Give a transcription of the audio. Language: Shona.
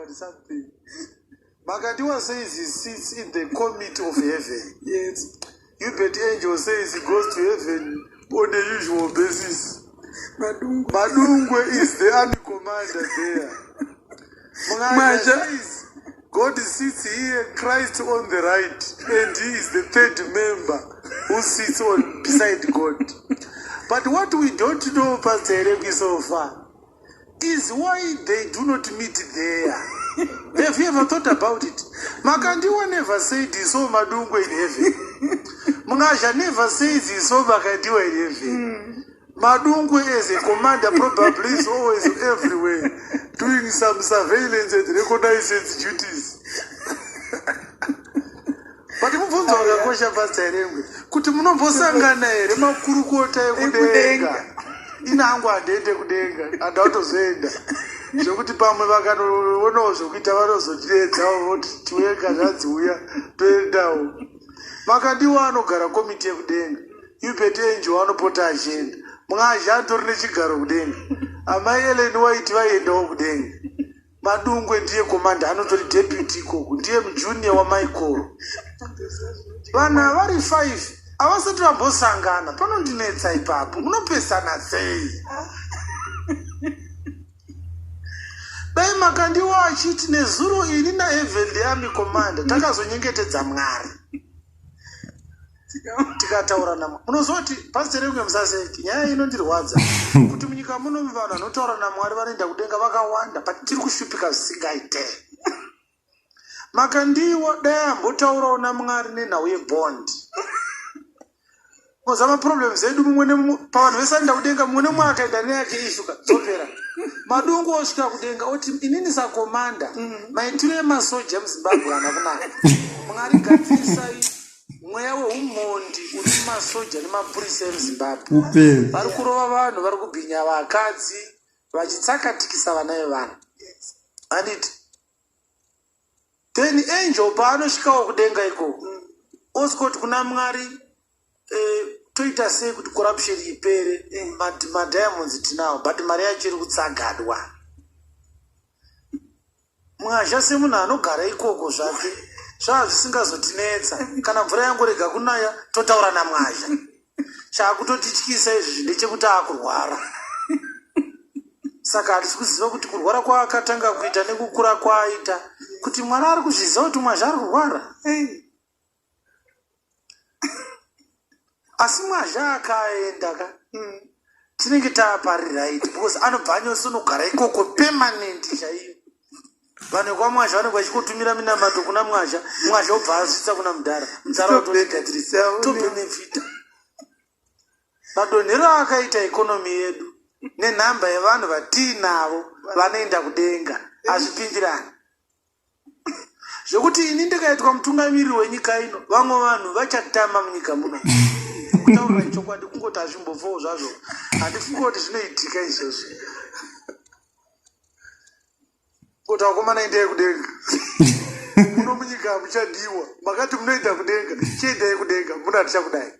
discovered something. Makandiwa says he sits in the committee of heaven. Yes. Hubert Angel says he goes to heaven on a usual basis. Madungwe. Madungwe is the army commander there. Mwaja Mwaja. says God sits here, Christ on the right, and he is the third member who sits on beside God. But what we don't know, Pastor Eremi, so far, is why they do not meet there. Have you ever thought about it? Makandiwa never said he saw Madungwe in heaven. Mngasha never says he saw Makandiwa in heaven. Madungwe as a commander probably is always everywhere doing some surveillance and reconnaissance duties. But mubvunzo wakakosha, Pastor Erengwe, kuti munombosangana here makurukota ekudenga? Ini hangu handiende kudenga, handautozoenda, zvekuti pamwe vakanoonawo zvokuita vanozotiedzawo voti tiwenga zvanziuya toendawo. Makandiwa anogara komiti yekudenga, Hubert Angel anopota achienda, Mwazha atori nechigaro kudenga, Amai Ellen White vaiendawo kudenga. Madungwe ndiye commander, anotori deputy ikoko, ndiye mujunior waMichael. Vanhu vari 5 havasati vambosangana. Panondinetsa ipapo, munopesana sei? Dai Makandiwa achiti nezuro ini naHeavenly Army commander takazonyengetedza Mwari tikataura namwari. Munozoti Pastor Rengwe, musaseki, nyaya inondirwadza kuti munyika muno vanhu vanotaura naMwari vanoenda kudenga vakawanda, but tiri kushupika zvisingaite. Makandiwa dai ambotaurawo naMwari nenhau yebond. Moza maproblems edu, mumwe nemumwe pavanhu vese anoenda kudenga, mumwe nemumwe akaenda neyake ishuka dzopera. Madungu osvika kudenga oti, "Inini sacommander, maitiro emasoja muZimbabwe haana kunaka. Mwari, gadzirisai mweya weumhondi uri mumasoja nemapurisa emuZimbabwe." Uperi. Vari kurova vanhu, vari kubhinya vakadzi, vachitsakatikisa vana vevanhu, handiti? Then Angel paanosvikawo kudenga ikoko, osvikoti kuna Mwari, "Toita sei kuti corruption ipere? Madiamonds tinawo, but mari yacho iri kutsagadwa." Mwazha semunhu anogara ikoko zvake, zvava zvisingazotinetsa kana mvura yangorega kunaya, totaura naMwazha. Chaakutotityisa izvizvi ndechekuti aakurwara, saka hatisi kuziva kuti kurwara kwaakatanga kuita nekukura kwaaita, kuti Mwari ari kuzviziva kuti Mwazha ari kurwara. Asi Mwazha akaenda ka, tinenge taapari right, because anobva anyosonogara ikoko permanent chaiyo. Vanhu vekwamwazha vanenge vachikotumira minamato kuna Mwazha, Mwazha obva asvitsa kuna mudhara, mudhara ototigadzirisa, tobenefita. Madonhero akaita economy yedu nenhamba yevanhu vatiinavo vanoenda kudenga hazvipindirani, zvekuti ini ndikaitwa mutungamiriri wenyika ino, vamwe vanhu vachatama munyika muno. Kutaurira chokwadi, kungoti hazvimbobvawo zvazvo, handifungi kuti zvinoitika izvozvo, kuti vakomana endai kudenga, muno munyika hamuchadiwa. Makati munoenda kudenga, chiendai kudenga, muno hatichakudai.